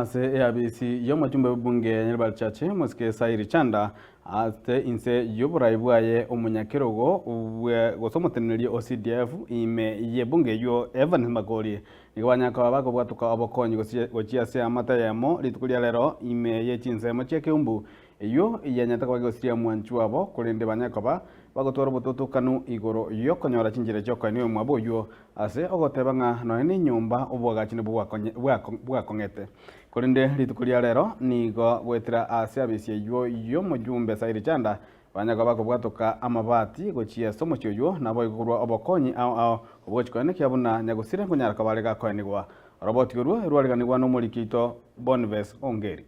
Ase eabisi y'omochumbe bw'ebunge ya Nyaribari Church, Omosike Sairi Chanda, ase inse y'oborai bwaye omonyakerogo bwe gose omoteneneri o CDF ime y'ebunge eyio Evans Makori nigo banyara koba bakobwatoka obokonyi gochia ase amate ayemo rituko ria rero ime ye chinsemo chia Keumbu eyio yanyarete koba gegosiria mwanchwa obo korende banyare koba bagotwara obototokanu igoro y'okonyora chinchera chi'okoenia oyomwabo oyio Ase ogoteba ng'a nonya nenyomba oboagachi nibwo bwakong'ete. Korende rituko ria rero nigo goetera ase abisi eyio y'omojumbe Sairi Chanda banya koba bakobwatoka amabati gochia ase omochie oyio naboigo korwa obokonyi ao ao obogochi koenekia buna nyagusira nkonyara koba are gakoenigwa. Oroboti orwo rwariganigwa nomoriki oito Boniface Ongeri.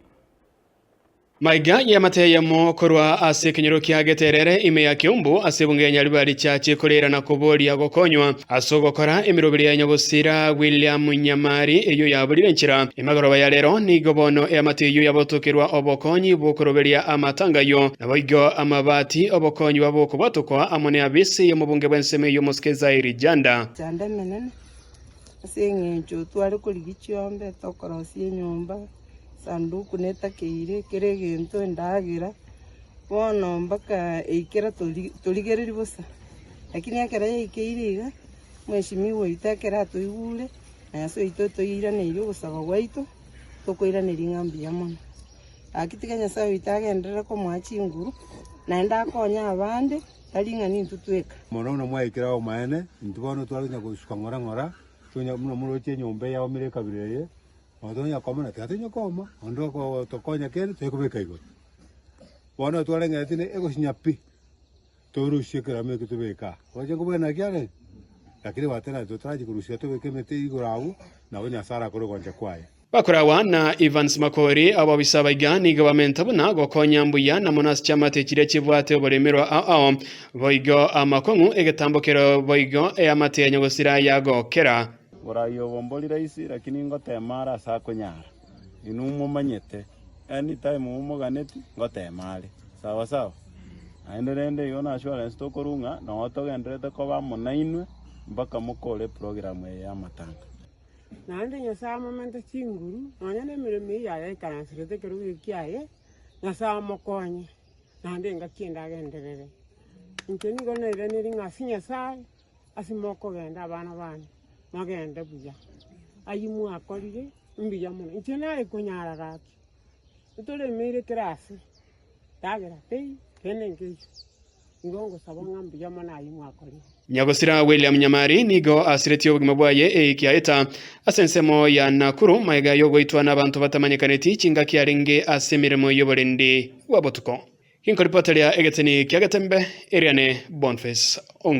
Maiga y'amate eyemo korwa ase ekenyoro kia Geterere ime ya Kiumbu ase ebunge ya Nyaribari chiachie koreera na koboria gokonywa ase ogokora emeroberi ya nyagosira William Nyamari eyio yaborire enchera. Emagoroba ya rero nigo bono eamate eyio yabotokerwa obokonyi bw'okoroberia amatanga ayio naboigo amabati obokonyi bwabokobwatokwa amo neabisi y'omobunge bw'ensemo eyio Omosike Zairi Janda. Emechando emenene ase eng'encho tware korigia chiombe tokorosia enyomba. Esanduku netakeire kera egento endagera, bono mpaka eikera tori torigereria bosa. Lakini ekero yaikeire iga, mweshimiwa oito ekero atoigure, na Nyasae oito otoiraneirie ogosaba gwaito, tokoiraneria ng'a mbuya mono. Gaki tiga Nyasae oito agenderere komoa chinguru, naende akonye abande, tari ng'a nintwe tweka. Mono buna mwaikire obomaene, intwe bono tware konya gosuka ng'ora ng'ora, tonya buna moroche enyomba eyaomire ekabira eye, Nonya tonya koma na tiga tonya koma, onde ogotokonya kende toikobeka igoro. Bono twareng'ereti ne egosinya pi, torusie ekerama ekio tobeke aa. Roche nkobwene naki are? Lakini gwateba totarachi korusia tobeke emete igoro abwo, nabo Nyasae arakore ogoancha kwaye. Bakoragwa na Evans Makori, ababisa abaiga nigo bamenta buna gokonya mbuya na mono ase chiamate chiria chibwate oboremerwa ao ao, boigo amakong'u egetambo kero boigo eamate ya nyagosira yagokera. Borai obo mbori rahisi lakini ngotema are ase akonyara. Inwe momanyete anytime momoganeti ngotema are. Sawa sawa? Naende rende igo na assurance tokorwa ng'a noo togendererete koba amo nainwe mpaka mokore eprogram eye ya amatanga. Naende Nyasae amomente chinguru, nonya nemeremo eyio yaye aikaranserete ekerogo ekio kiaye, Nyasae amokonye, naende engaki ende agenderere. Inche nigo nairaneri ng'a ase Nyasae. Ase mokogenda abana bane, mogende buya. Ayio mwakorire mbuya mono. Inche nare konyara gaki, ntoremeire kera ase, ndagera teiyo, kende nkeiyo. Igo ngosaba ng'a mbuya mono ayio mwakorire. Nyagosira William Nyamari nigo asiretie obogima bwaye eiki aeta ase ensemo ya Nakuru magega y'ogoitwa n'abanto batamanyekaneti chingaki arenge ase emeremo y'oborendi bwa botuko. Ginkoripoteria egeteni kia Getembe, Eriane Bonface Ongeri.